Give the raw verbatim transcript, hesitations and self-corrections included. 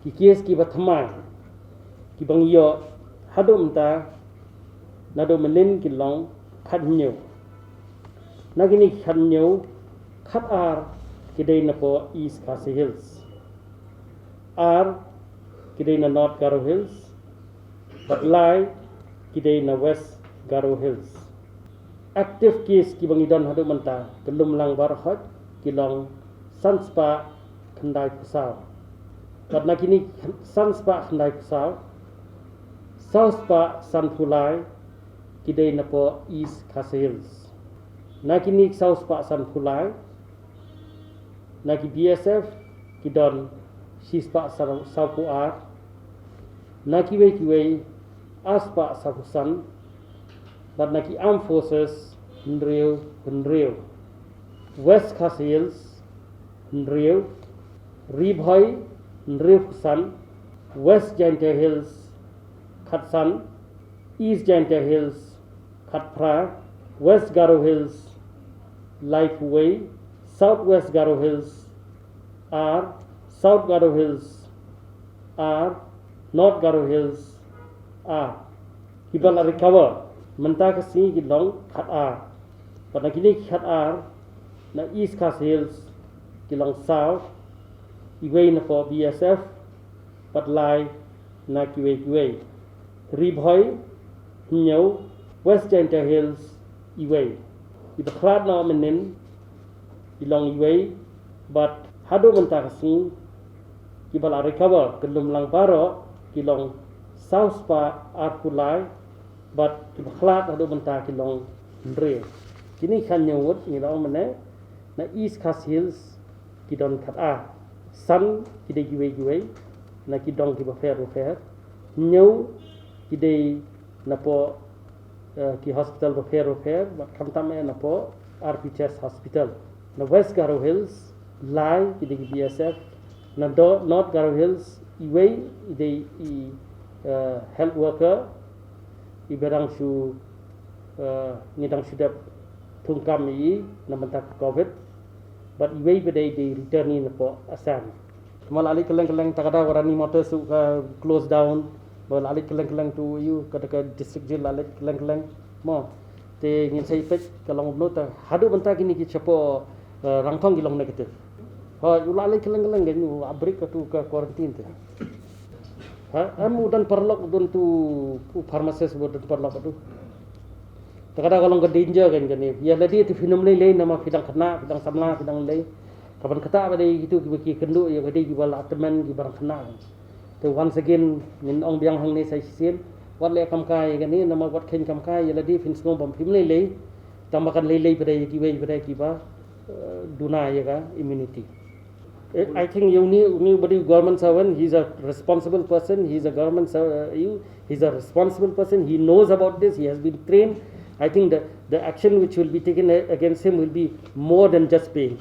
Ki kes kiba thymmai kiba ngi ïoh haduh mynta naduh mynnin ki long khathynñiew. Na kine ki khathynñiew, khatar ki dei na poh East Khasi Hills, ar ki dei na North Garo Hills, bad lai ki dei na West Garo Hills. Active case kiba ngi don haduh mynta, ka lum lang baroh ki long san spah khyndai phew saw. Bad na kine san spah khyndai phew saw, saw spah san phew lai ki dei na poh East Khasi Hills. Na kine saw spah san phew lai, na ki B S F ki don shi spah saw phew ar, na kiwei kiwei ar spah saw phew san, bad na ki Armed Forces hynriew hynriew. West Khasi Hills hynriew, Ri Bhoi hynriew phew san, West Jaintia Hills khatsan, East Jaintia Hills khatphra, West Garo Hills laiphew, South West Garo Hills ar, South Garo Hills ar, North Garo Hills ar. Kiba la recover mynta ka sngi ki long khatar. Bad na kine ki khatar na East Khasi Hills ki long saw, iwei na poh B S F, bad lai na kiwei kiwei. Ri Bhoi hynñiew, West Jaintia Hills iwei. Kiba khlad noh mynnin ki long iwei, bad haduh mynta ka sngi kiba la recover ka lum lang baroh ki long saw spah ar phew lai, bad kiba khlad haduh mynta ki long hynriew. Kine ki khathynñiew ngut ngi la ong mynne na East Khasi Hills ki don khatar. San ki dei kiwei kiwei, na ki dong kiba pher bapher. Hynñiew ki dei na poh, eh, ki hospital bapher bapher, bad khamtam eh na poh R P H S hospital. Na West Garo Hills lai ki dei ki B S F. Na do North Garo Hills iwei i dei i, eh, health worker iba dang shu, eh, ngi dang shu dep thung kam ïa i na bynta ka covid. Bad iwei ba dei dei returnee na poh Assam. Te ma la leit kylleng kylleng, te kata ka Rani Motors ruh ka close down. Ba la leit kylleng kylleng tu ïa ka, ka district jail la leit kylleng kylleng. Mo. Te ngin sa ïa peit ka long kumno, te haduh mynta kine ki shapoh, eh, Rangthong ki long negative. Ha, u la leit kylleng kylleng, kan u la break ka tu ka quarantine te. Ha, em u don paralok, u don tu u pharmacist, u don paralok tu. Te kata ka long ka danger kan kane. Ïa lade te phin ym lei lei namar phi dang khynnah, phi dang samla, phi dang lei. Kaban kata ba dei kitu kiba ki kynduh ïa ka dei kiba la tymmen kiba dang khynnah. Te once again ngin ong biang hangne sa shisien, wat leh kam kai ïa kane namar wat kheiñ kam kai ïa lade phin sngew bym phim lei lei. Tang ba kan lei lei pat ïa kiwei pat kiba, eh, duna ïa ka immunity. Eh, I think uni, uni ba dei government servant, he's a responsible person, he's a government ser-, uh, you, he's a responsible person, he knows about this, he has been trained. I think the, the action which will be taken a-, against him will be more than just paying.